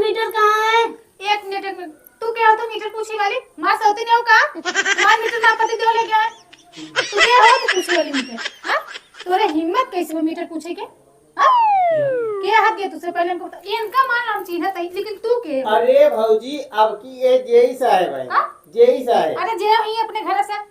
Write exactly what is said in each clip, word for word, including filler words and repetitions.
मीटर कहाँ है? एक मिनट, एक मिनट। तू क्या हो तो मीटर पूछे वाली? माँ सोते नहीं हो का? माँ मीटर ना पति देव ले गया है। तू क्या हो तो पूछे वाली मीटर? हाँ? तोरे हिम्मत कैसे हुई मीटर पूछे के? हाँ? के हाथ दिया तुझसे पहले हमको बता। इनका माँ नाम चीन्हत है, लेकिन तू के हो? अरे भौजी, अब की ये जेई साहेब है। हाँ? जेई साहेब। अरे जे ही अपने घर से।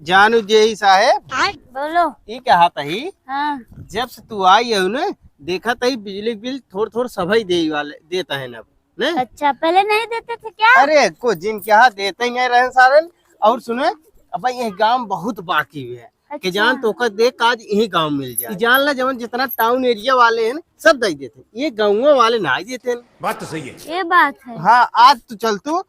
जानू जेई साहेब, आय, बोलो। ई कहत ही, हाँ। जब से तू आई हो न, देखत ही बिजली बिल थोड़ थोड़ सभई देई वाले, देत है न, ने? अच्छा, पहले नहीं देते थे क्या? अरे, को जिन क्या देते ही नहीं रहे सारन। और सुने, अब ये गांव बहुत बाकी है। अच्छा। के जान तो का देख, आज यही गांव मिल जाए। जान ला, जवन जितना टाउन एरिया वाले हैं न, सब दे देते हैं। ये गाँव वाले ना देते हैं। बात तो सही है। ये बात है। हाँ, आज तू चल, तू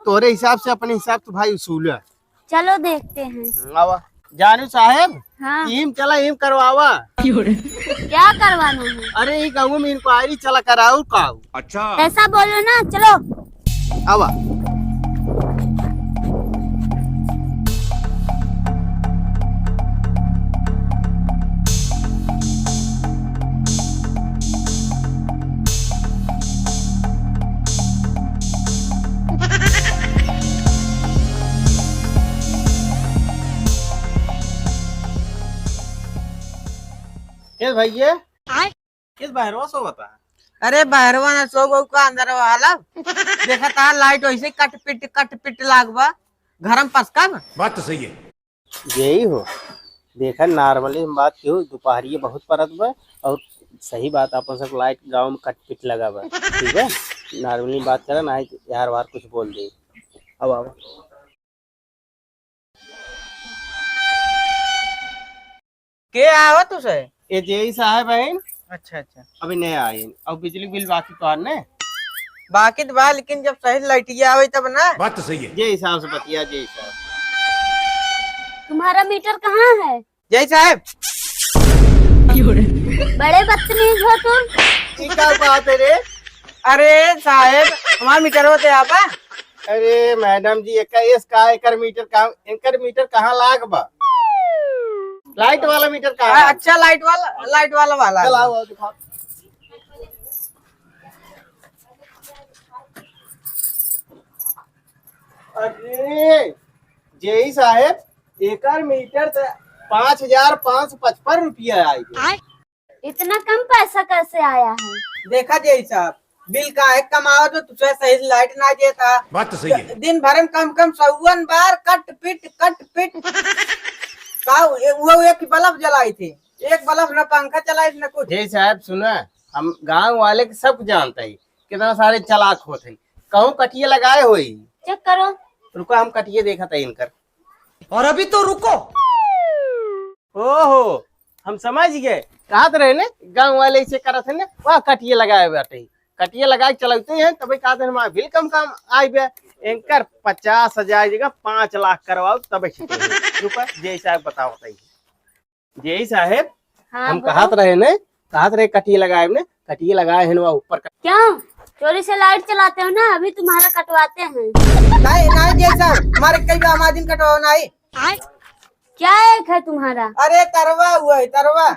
तोरे हिसाब से, अपने हिसाब से भाई उसूल है। चलो देखते हैं। आवा। जानू साहेब, हाँ। ईम चला, ईम करवावा। क्या करवाना है? अरे, ई गाँव में इंक्वायरी चला कराऊ काऊ। अच्छा। ऐसा बोलो ना, चलो। आवा। ए भैया, आय? किस बहरवा सोवता? अरे बहरवा ना सोवउ का, अंदर वाला। देखा ता लाइट वैसे कट पिट, कट पिट लागबा, घर में पसका बा। बात तो सही है। यही हो, देखा normally हम बात क्यों, दोपहरिये बहुत परत बा, और सही बात अपन सब लाइट गाँव में कट पिट लगा बा, ठीक है? Normally बात करा ना, यार वार कुछ बोल दे। अब आवा। के आवा तू से? ए जेई साहब हैं। अच्छा, अच्छा। अभी नया आए हैं। और बिजली बिल बाकी तो आने? बाकी तो बा, लेकिन जब सही लाइटिया आवे तब ना। बात तो सही है। जे हिसाब से बतिया, जे हिसाब। तुम्हारा मीटर कहाँ है? जय साहब। बड़े बदतमीज हो तुम। ई का बात है रे? अरे साहेब, हमार मीटरवा ते आपा। अरे मैडम जी, एका एस का एकर मीटर का, एकर मीटर कहाँ लाग बा? लाइट वाला मीटर कहाँ आ, लाग? अच्छा, लाइट वाला, लाइट वाला वाला। चल आओ, आओ, दिखाओ। अरे जेई साहेब, एकर मीटर त पाँच हजार पाँच सौ पचपन रुपया आई है। इतना कम पैसा कैसे आया है? देखा जेई साहब, बिल काहे कमावत हो, तुझे सही से लाइट ना देता। बात तो सही है। दिन भर में कम कम सौवन बार कट पिट, कट पिट। का ए-, वो एक बल्ब जलाई थी, एक बल्ब न पंखा चलाई न कुछ। जेई साहब सुना, हम गाँव वाले के सब जानते हैं, कितना सारे चालाक होते हैं, कहूँ कटिया लगाए होई। चेक करो। रुको, हम कटिया देखत है इनकर। और अभी तो रुको। ओहो, हम समझ गए। कहत रहे ने, गाँव वाले ऐसे करत है ने, वह कटिया लगाए बाटे। कटिया लगाए चलते हैं, तबे कहत है, हमारा बिल कम काम आए बे। एंकर पचास हजार जगह पाँच लाख करवाओ, तबे ठीक है। रुको, जेई साहब बताओ बताइए। जेई साहब, हाँ, हम बोलो। कहत रहे ने, कहत रहे कटिया लगाए ने, कटिया लगाए हैं वह ऊपर का। क्यों? चोरी से लाइट चलाते हो ना, अभी तुम्हारा कटवाते हैं। नहीं, नहीं जेई साहब, हमारे कई बार हमारे दिन कटवाओ नहीं। क्या एक है तुम्हारा? अरे तरवा हुआ है, तरवा।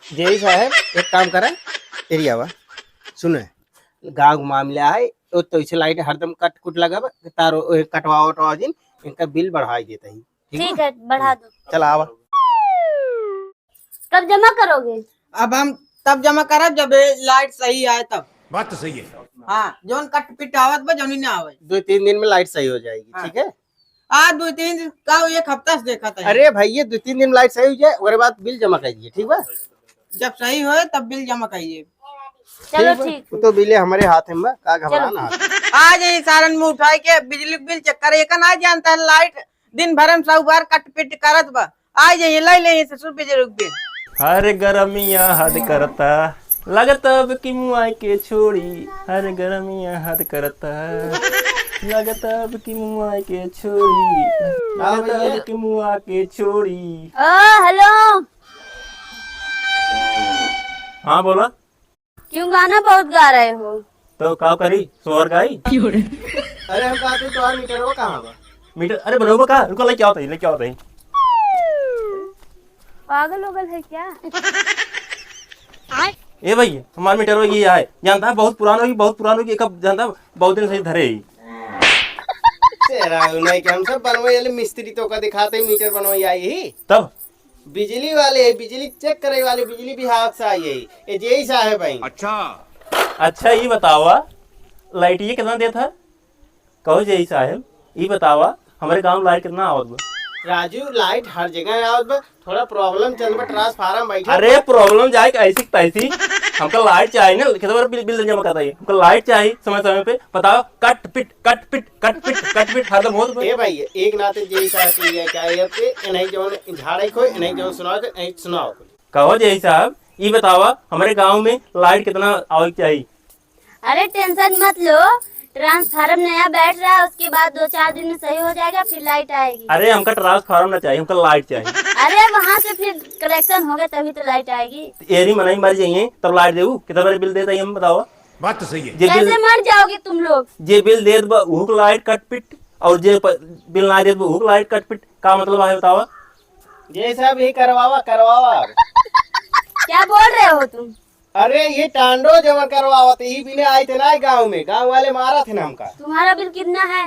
जेई साहब, एक काम करा, एरिया वा, सुने, गाँव का मामला है, तो, तो इसे लाइट हरदम कट कुट लगा बा, तार ओ, कटवा वटवा जिन, इनका बिल बढ़ाई देता ही। ठीक ठीक बा? है, बढ़ा दो। चल आवा। कब जमा करोगे? अब हम तब जमा करब जब ये लाइट सही आए तब। बात तो सही है। हाँ, जौन कट पिट आवत बा, जौन ही ना आवे। दो तीन दिन में लाइट सही हो जाएगी, हाँ। ठीक है? आज दो तीन दिन का, एक हफ्ता से देखा था। अरे भैया, दो तीन दिन में लाइट सही हो जाए, ओकरे बाद बिल जमा कर दिए, ठीक बा? जब सही होए तब बिल जमा करिए। चलो ठीक बा। ठीक। वो तो बिले हमारे हाथ में बा, का घबराना चलो। हाथ। आ जाइए सारन में उठाए के बिजली बिल चेक करे, एका ना जानता है लाइट दिन भर में सौ बार कट पिट करत बा। आ जाइए, ले ले ससुर बिजली बिल। हर गरमिया हद करता, लगता अब कि मुआ के छोड़ी। हर गरमिया हद करता, लगता अब कि मुआ के छोड़ी। हाँ लगता भैया। अब कि मुआ के छोड़ी। ओ, हेलो। हाँ, बोला। क्यों गाना बहुत गा रहे हो? तो का करी, सोहर गाई? अरे हम कहते तुम्हारा मीटरवा कहाँ बा? मीटर, अरे बनौबा का? रुको, लेके आओ तई, लेके आओ तई। पागल हो गल है क्या? ए भइया, हमार मीटर वही है, जानता है, बहुत पुरान होगी, बहुत पुरान होगी, एक अब जानता है, बहुत दिन से धरे ही। तेरा नहीं कि हम सब बनवाई वाले मिस्त्री तो का दिखाते ही मीटर बनवाई आई ही। तब? बिजली वाले, बिजली चेक करे वाले, बिजली विभाग से आई है, ये जेई साहब हैं। अच्छा। अच्छा, ये बतावा, लाइट ये कितना देता है? कहो जेई साहब, ई बतावा, हमरे गाँव लाइट कितना आवत बा? राजू, लाइट हर जगह आवत बा, थोड़ा प्रॉब्लम चल बा, ट्रांसफार्मर बैठे। अरे, प्रॉब्लम जाए कि ऐसी की तैसी, हमका लाइट चाहिए ना, कितना बार बिल, बिल जमा करता है, हमका लाइट चाहिए समय समय पे। बताओ, कट पिट, कट पिट, कट पिट, कट पिट हरदम होत बा। ए भाई, एक नाते जेई साहब के लिए क्या है, ये नहीं जो झाड़े को, नहीं जो सुनाओ, नहीं सुनाओ। कहो जेई साहब, ई बतावा, हमरे गाँव में लाइट कितना आवे के चाहिए? अरे टेंशन मत लो, ट्रांसफार्मर नया बैठ रहा है, उसके बाद दो चार दिन में सही हो जाएगा, फिर लाइट आएगी। अरे हमका ट्रांसफार्मर ना चाहिए, हमका लाइट चाहिए। अरे वहाँ से फिर कनेक्शन होगा तभी तो लाइट आएगी। एरी मनई मर जाइए तब लाइट देबू, कितना बार बिल देता है हम बताओ? बात तो सही है। जे बिल कैसे मर जाओगे तुम लोग? जे बिल देत बा उहुक लाइट कट पिट, और जे प-, बिल ना देत बा उहुक लाइट कट पिट, का मतलब है बतावा? जेई साहब ये करवावा, करवावा। क्या बोल रहे हो तुम? अरे, ये टांडो जवन करवावत, ई बिना आई थे ना गाँव में, गाँव वाले मारा थे ना हमका। तुम्हारा बिल कितना है?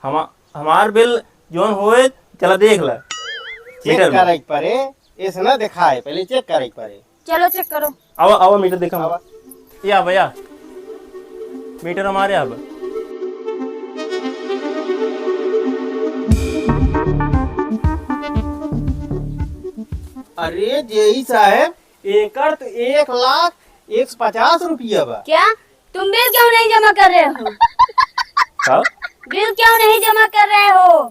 हमा-, हमार बिल जौन होए, चला देख ला। चेक मीटर में। करे के पड़े, ऐसे ना दिखाए, पहले चेक करे के पड़े। चलो चेक करो। आवा, आवा मीटर देखा। आवा। या भैया, मीटर हमारे यहाँ बा। अरे जेई साहब, एकर तो एक लाख एक सौ पचास रुपया बा। क्या? तुम बिल क्यों नहीं जमा कर रहे हो? का? बिल क्यों नहीं जमा कर रहे हो?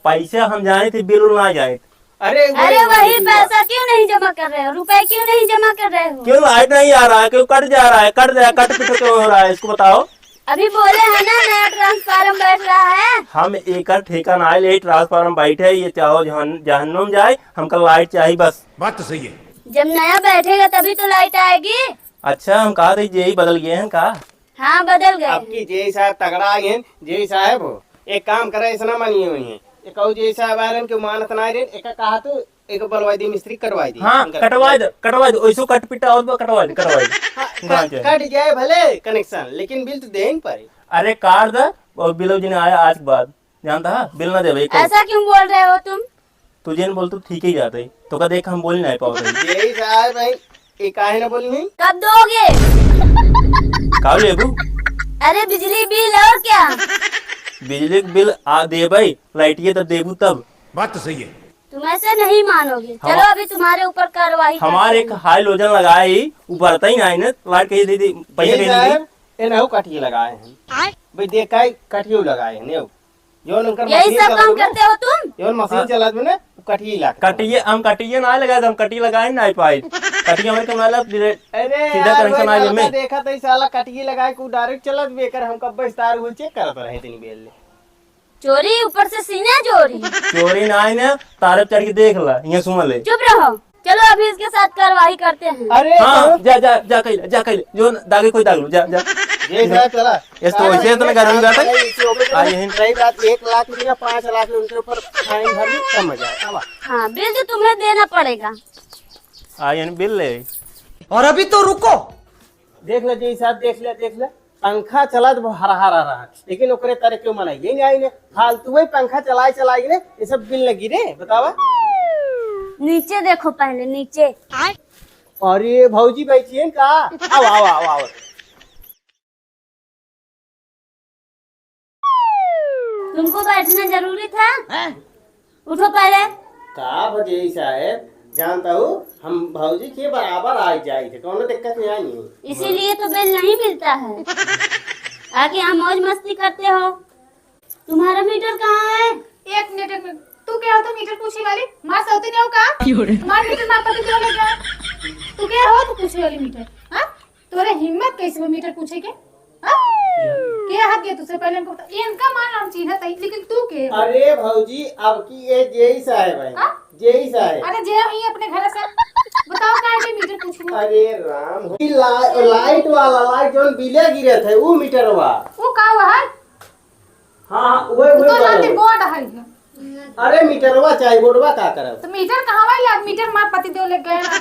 पैसा हम जाने थे, बिल ना जाए। अरे, अरे, वही वही पैसा क्यों नहीं जमा कर रहे हो? रुपए क्यों नहीं जमा कर रहे हो? क्यों लाइट नहीं आ रहा है? क्यों कट जा रहा है? कट जा, कट पिट क्यों हो रहा है? इसको बताओ। अभी बोले हैं ना, नया ट्रांसफार्मर बैठ रहा है। हम एकर ठेका ना ले, ट्रांसफार्मर बैठे, ये चाहो जहन-, जहन्नुम जाए, हमका लाइट चाहिए बस। बात तो सही है। जब नया बैठेगा तभी तो लाइट आएगी। अच्छा, हम कहा थे जेई बदल गए हैं का? हाँ, बदल गए। अब की जेई साहब तगड़ा आ गए हैं, जेई साहब हो, एक काम करे, ऐसा ना मानिए हुई हैं। एक और जेई साहब आ रहे हैं, क्यों मानत ना आ रहे हैं, एक कहा तो एक बोलवाई दी, मिस्त्री कटवाई दी। हाँ, उनका कटवाई दे, कटवाई दे, ओइसो कट पिटा और बा, कटवाई दे, कटवाई दे। हाँ, हाँ, कट, क्या? कट जाए भले कनेक्शन, लेकिन बिल तो देन पड़े। अरे, काट दे, और बिल जिन आया आज के बाद, जानता है, बिल ना देवे, एक ऐसा क्यों बोल रहे हो तुम? तू जेन बोल, तू ठीक ही जाते, तो का देख, हम बोल नहीं पाओ। जेई साहब भाई, ये काहे ना बोली नहीं? कब दोगे? का लेबू? अरे, बिजली बिल और क्या? बिजली के बिल आ देबे, लाइटिए तब देबू तब। बात तो सही है। तुम ऐसे नहीं मानोगे। हम चलो, अभी तुम्हारे ऊपर कार्रवाई हमारे करते एक हैं। हाई लोजन लगाए ही, उ बरता ही ना है ना, लाइट कहिए दे दे, पैसे ये कहिए दे दे। साहब, ये नहु कटिए लगाए हैं। आय। भाई देख काई कटिए लगाए हैं, नेउ। जौन उनकर यही मशीन सब चलत काम बा ना, करते हो तुम? जौन मशीन हाँ। चलत बा ना, उ कटिए लागत बा। कटिए, हम कटिए ना लगाए, हम कटिए लगाए ना पाए। कटिए हमारे कमाला direct अरे सीधा यार, कनेक्शन भाई, आ गया गलता में। देखा तो ई साला कटिए लगाए के direct चलत बा, एकर हम कब स्टार हुई चेक करत रहे इतनी बेर ले। चोरी ऊपर से सीना चोरी। चोरी ना आए ना, तारे पे चढ़ के देख ला, ये सुन ले। चुप रहो, चलो अभी इसके साथ कार्रवाई करते हैं। अरे हाँ, तो जा, जा, जा, कइले, जा, कइले, जो दागे कोई दाग लो, जा, जा। ये जा, चला। ये तो वैसे इतना गर्मी बात है। चला, ये तो आ, यही। रही बात एक लाख रुपया, पाँच लाख उनके ऊपर फाइन भर लो, समझ आए, अब। हाँ, बिल तो तुम्हें देना पड़ेगा। आ, यानी बिल ले। और अभी तो रुको। देख ले, जेई साहब, देख ले, देख ले। पंखा चलत बा हर हर हर हर, लेकिन ओकरे तरे क्यों मनाई? ये नहीं आई ने, फालतू वही पंखा चलाए चलाए ने, ये सब बिल न गिरे, बतावा। नीचे देखो पहले, नीचे। अरे भौजी बैठिए का? आओ, आओ, आओ, आओ। तुमको बैठना जरूरी था? हैं? उठो पहले। का बा जेई साहब, जानता हूँ, हम भौजी के बराबर आ जाए थे, कौनो दिक्कत नहीं आई है। इसीलिए तो बिल नहीं मिलता है, ताकि हम मौज मस्ती करते हो। तुम्हारा मीटर कहाँ है? एक मिनट, एक मिनट। तू क्या हो तो मीटर पूछे वाली? मार सौती नहीं हो का? क्यों रे? मार मीटर मार पति क्यों लग गया? तू क्या हो तो पूछे वाली मीटर? हाँ? तोरे हिम्मत कैसे बा मीटर पूछे के? हाँ? के हक गया तुझसे पहले हमको बता। इनका मान हम चीन्हत हई, लेकिन तू के हो? अरे भौजी, अब की ये जेई साहब है। हाँ? जेई साहब। अरे जे ही अपने घर से। बताओ काहे के मीटर पूछू? अरे राम हो। ई ला-, लाइट वाला, लाइट जौन बिले गिरत है, ऊ मीटरवा। वो का हुआ है? हाँ, हाँ, उहे, उहे तो वाला। लाते बोर्ड है। अरे मीटरवा चाहे बोर्डवा का करब? तो मीटर कहाँ वाला? मीटर मार पति देव ले गए ना।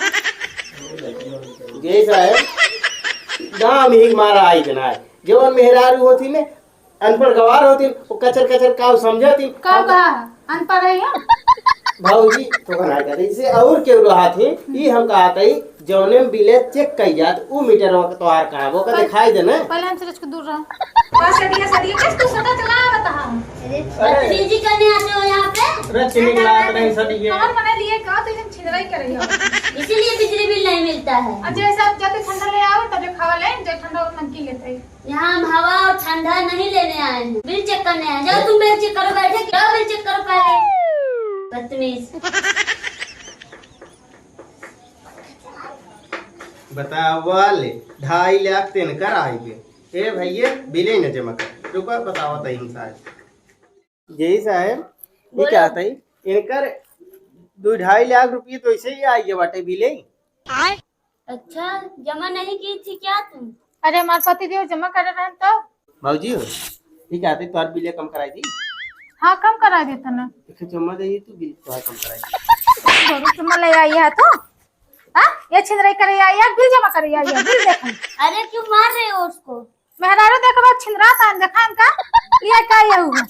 जैसा है, गाँव में ही मारा आई के ना है। जवन मेहरारू होती में अनपढ़ गवार होती, वो कचर कचर काव समझती। का हम बा? अनपढ़ है हम? भौजी, तो ना कहते, इसे और केहू रहा थी, ई हम कहा थी, जौने में बिले चेक कई जात, ऊ मीटर वक्त तोहार कहाँ, वो का का-, दिखाई देना। पहले हमसे रच के दूर रहो। बस सटिया, सटिया, बस तू सटा चला आवत हा। अरे, अरे। बदतमीजी करने आते हो यहाँ पे? अरे, चीनी के लात नहीं सटिया। कौन बना लिए का, तो एकदम छिनराई कर रही हो। इसीलिए बिजली बिल नहीं मिलता है। अच्छा, ऐसा आप जाते ठंडा ले आओ, तब जो खावा ले, जो ठंडा और नमकीन लेते हैं। यहाँ हम हवा और ठंडा नहीं लेने आए हैं, बिल चेक करने आए हैं। जाओ तुम बिल चेक करो, बैठे जाओ बिल चेक करो पहले। बदतमीज। बतावा ले, ढाई लाख तेन कर आई बे। ए भैया, बिले न जमा कर। रुका, बतावा तई हम साहब। जय साहब, ये बोलो। क्या था? इनकर दो ढाई लाख रुपये तो ऐसे ही आई बाटे बिले। अच्छा, जमा नहीं की थी क्या तुम? अरे, हमारे पति देव जमा करे रहन तो। भौजी हो, ये क्या था? तोहार बिले कम कराई दी। हाँ, कम करा देता ना। एक जमा दे, तू बिल तोहार कम कराई दी। जरूर जमा ले आई है तो। हाँ, ये छिनराई करे आई है, बिल जमा करे आई है, बिल देखो। अरे, क्यों मार रहे हो उसको? मेहरारू देखबा छिनरात आन, देखा इनका, ये का ये हुआ?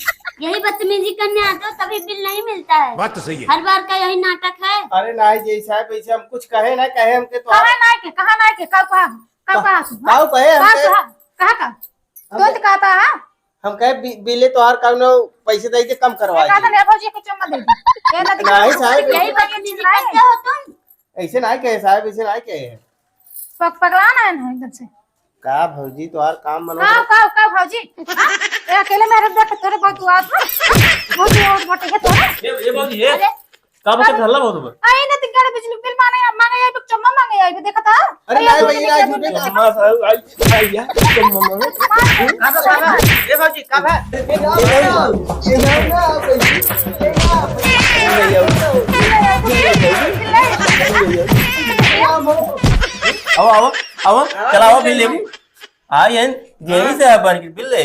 यही बदतमीजी करने आते हो, तभी बिल नहीं मिलता है। बात तो सही है। हर बार का यही नाटक है। अरे नाई जी साहब, ऐसे हम कुछ कहे ना कहे, हमके तो कहा ना के, कहा ना के, का कहा? का कहा तू? का कहे का हमके? कहा? कहा का? हमके तो कहता है? हम कहे बि-, बिले तोहार कौनो पैसे दे के कम करवा कहा था, दे। ले भौजी को चम्मा दे दे। ये ना नहीं साहब, यही बदतमीजी करते हो तुम। ऐसे नाई कहे साहब, ऐसे नाई कहे। पग-, पगला ना है ना एकदम से। का भौजी, तोहार काम बनो का, तो का, का भौजी? हाँ? ए, अकेले में रह देख, तोरे बहुत हुआ था। बहुत हुआ, बहुत है तोरे। ए, ए भौजी, ए। अरे। का बचत हल्ला बहुत बा? आई ना, तिनका बिजली बिल मांगे, मांगे आई, चम्मा मांगे आई, देखा था? अरे अरे, नाई भौजी, भैया, के झूठे का चम्मा साहब, आई, आई, या, चम्मा मांगे। का बा, का बा? ए भौजी, का बा? आवा, आवा, आवा, चला, आवा, बिल लेबू। हाँ, यही, यही से है बन के बिल ले।